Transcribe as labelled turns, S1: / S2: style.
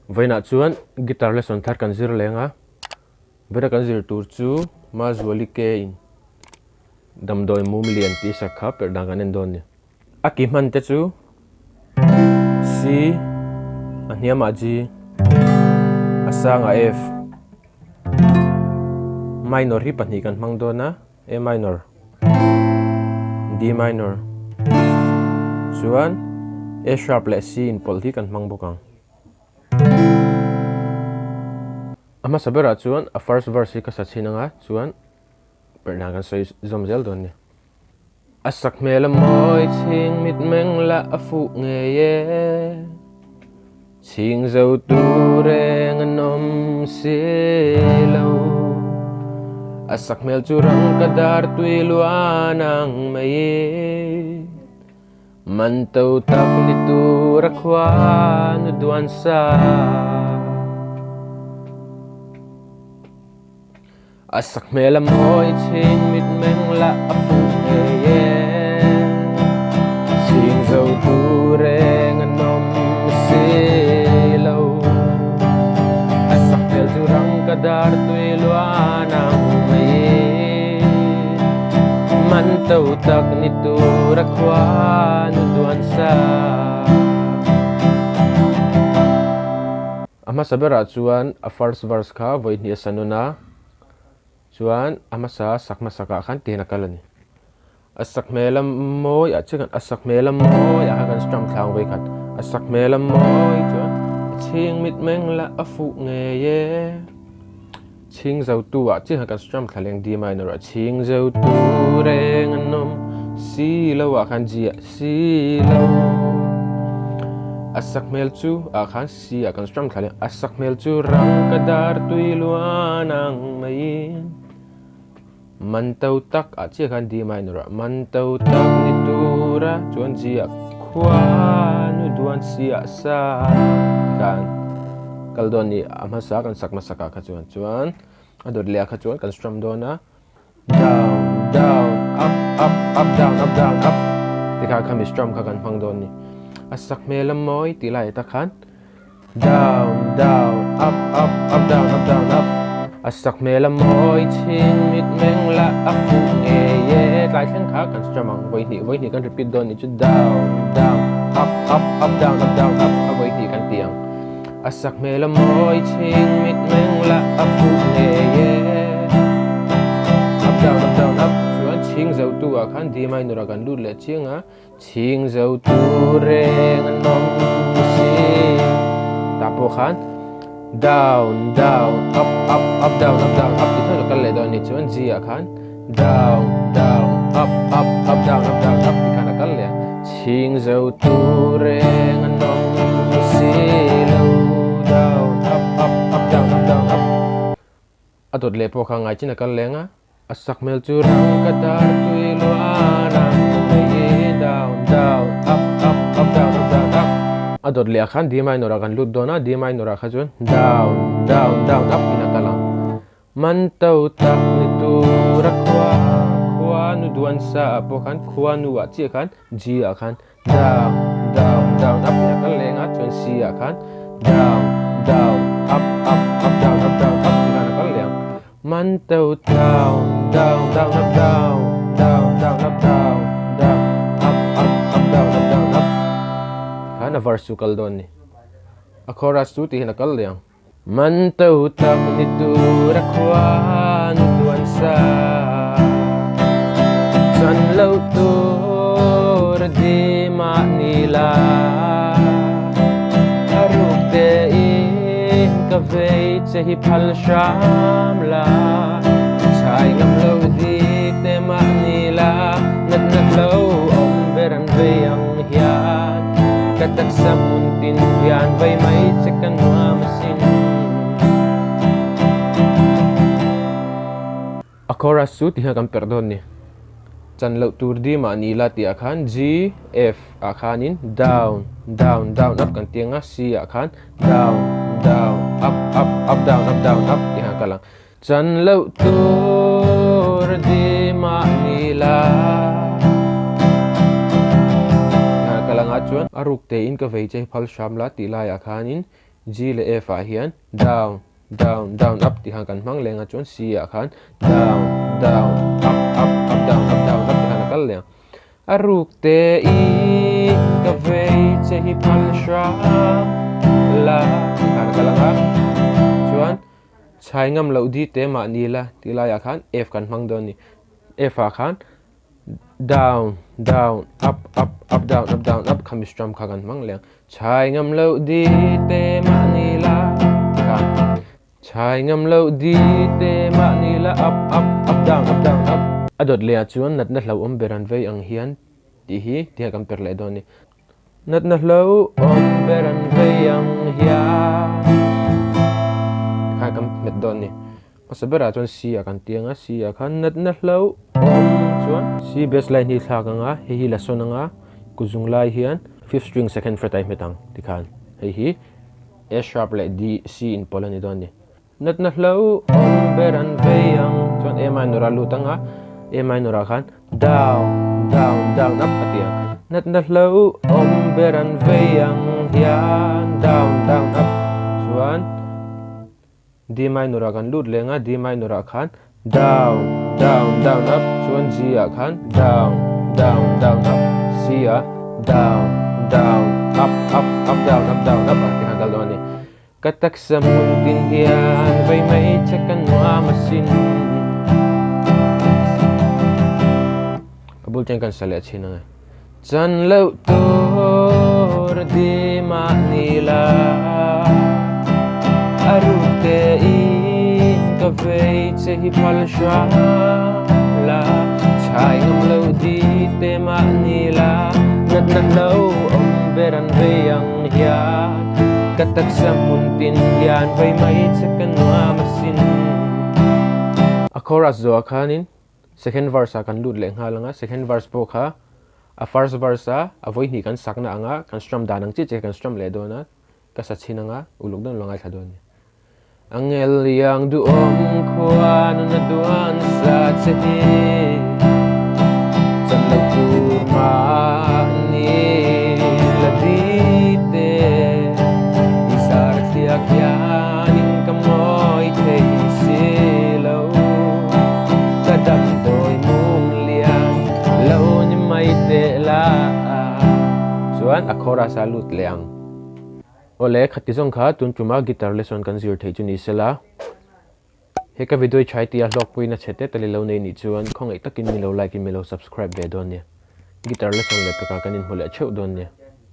S1: Vawiinah chuan guitar lesson thar kan zir leng a, vawiina kan zir tur chu Mazuali ke in damdawi mum lian tih sak kha perh dan kan en dawn a ni. A ki hman te chu C, a hniamah G, a sangah F. Minor hi pahnih kan hmang dawn a, A minor, D minor chuan A sharp leh C inpawlh hi kan hmang bawk ang. A hmasa berah chuan a first verse hi ka sa chhin anga chuan perh dan kan sawi zawm zel dawn a ni. A sak hmel a mawi chhing mitmeng lah a fuh ngei e. Chhing zo tu reng an awm si lo. A sak hmel chu rang ka dar tui luan ang mai e. Man to tak ni tur a khuanu duan sa. A sak hmel a mawi chhing mitmeng lah a fuh ngei e. Chhing zo tu reng an awm si lo. A sak hmel chu rang ka dar tui luan ang mai e. Man to tak ni tur a khuanu duan sa. A hmasa berah chuan a first verse kha vawi hnih a sa nawn a, chuan a hmasa sak hmasakah khan tihian a kal a ni. A sak hmel a mawi ah chian a sak hmel a mawi ah khan kan strum thlang vawi khat. A sak hmel a mawi chuan a chhing mit meng lah a fuh ngei e. Chhing zo tu ah chian khan kan strum thla leng D minor ah chhing zo tu reng an awm si lo ah khan G ah si lo. A sak hmel chu ah khan. Si ah kan strum thla leh a sak hmel chu rang ka dar tui luan ang maiin man to tak ah chiah khan D minor ah man to tak ni tura chuan G ah khuanu duan si ah sa tikhan kal dawn ni a hmasa kan sak hmasak ah kha chuan chuan a dawt leh ah kha chuan kan strum dawn a down down up up up down up down up tikhan khami strum kha kan hmang dawn a ni a sak hmel a mawi tih lai tak khan down down up up up down up down up a sak hmel a mawi chhing mit meng lah a fuh ngei e tlai thleng kha kan strum ang vawi hnih vawi hnih kan repeat dawn a ni chu down down up up up down up down up a vawi hnih kan ti ang A sak hmel a mawi chhing mit meng lah a fuh ngei e. Up down up down up chuan chhing zo tu ah khan D minor ah kan lut leh chiang a, chhing zo tu reng an awm si. Tah pawh khan down down up up up down up down up ti tho kal leh dawn a ni chuan G ah khan down down up up up down up down up ti khan a kal leh a chhing zo tu reng an awm si lo down up up up down up down up a dawt leh pawh kha ngai chin a kal leng a a sak hmel chu rang ka dar tui luan ang mai down down up up up down up down up a dawt leh ah khan D minor ah kan lut dawn a D minor ah kha chuan down down down up in a kal ang. Man to tak ni tur a khua khua nu duan sa ah pawh khan khua nu ah chiah khan G ah khan down down down up in a kal leng a chuan C ah khan down down up up up down up down up ti khan a kal leh ang man to down down down up down down down up down down up up up down up down up ti khan a verse chu kal dawn a ni a chorus chu ti hian a kal leh ang. Man to tak ni tur a khuanu duan sa Chan lo tur di mah ni la A ruk te in ka vei che hi phal hram la Chhai ngam lo di te mah ni la Nat nat lo awm ber an vei ang hian Ka taksa hmun tin hian vai mai che ka nuam asin. A chorus chu ti hian kan perh dawn ni. Chan loh tur di mah ni la tih ah khan G, F ah khanin down, down, down, up kan ti ang a, C ah khan down, down, up, up, up, down, up, down, up tih hian a kal ang. Chan loh tur di mah ni la. Ka la ngah chuan a ruk tein ka vei che hi phal hram la tih laiah khanin. G leh F ah hian down down down up tih khan kan hmang leng a chuan C ah khan down down up up up down up down up tih khan a kal leh ang. A ruk te in ka vei che hi phal hram la tih khan a kal ang a chuan chhai ngam loh di te mahni la tih laiah khan F kan hmang dawn a ni. F ah khan down down up up up down up down up khami strum kha kan hmang leh ang. Chhai ngam loh di te mahni la tih khan chhai ngam loh di te mahni la up up up down up down up. A dawt leh ah chuan natna hlauhawm ber an vei ang hian tih hi ti kha kan per leh dawn a ni. Natna hlauhawm ber an vei ang hian kha kan hmet dawn a ni. Hmasa berah chuan C ah kan tiang a, C ah khan natna hlauhawm chuan C bass line hi thlak ang a, hei hi la sawn ang a, kut zung lai hian fifth string second fret ah i hmet ang tikhan hei hi A sharp leh D C inpawlh a ni dawn a ni. Natna hlauhawm ber an vei ang chuan A minor ah lut ang a, A minor ah khan down down down up a ti ang. Natna hlauhawm ber an vei ang hian down down up chuan D minor ah kan lut leh ang a, D minor ah khan down down down up chuan G ah khan down down down up C ah down down up up up down up down up ah tikhan kal dawn a ni. Ka taksa hmun tin hian vei mai che ka nuam asin. A bul chen kan sa leh chhin ang e. Chan loh tur di mahni la a ruk te in ka vei che hi phal hram la chhai ngam lo di te mahni la natna hlo awm ber an vei ang hian ka taksa hmun tin hian vei mai che ka nuam asin. A chorus zawhah khanin Second verse ah kan lut leh nghal ang a, second verse pawh kha a first verse a a vawi hnih kan sakna ang a, kan strum dan ang chiah chiah kan strum leh dawn a, ka sa chhin ang a, uluk dawn lo ngaithla dawn a ni. Angel iang duhawm khua nuna duan sa che hi chan lo tur mahni la di te i zar thliak hianin ka mawi thei si lo. Ka damdawi mum lian lo ni mai teh la chuan a chorus a lut leh ang. Awle, khati zawng kha tun tuma guitar lesson kan zir theih chu ni sela. He ka video i chhai tia hlawkpuina chhe te tal i lo nei nih chuan khawngaih takin mi lo like in mi lo subscribe ve dawn nia. Guitar lesson leh pekah kan inhmu leh theuh dawn nia.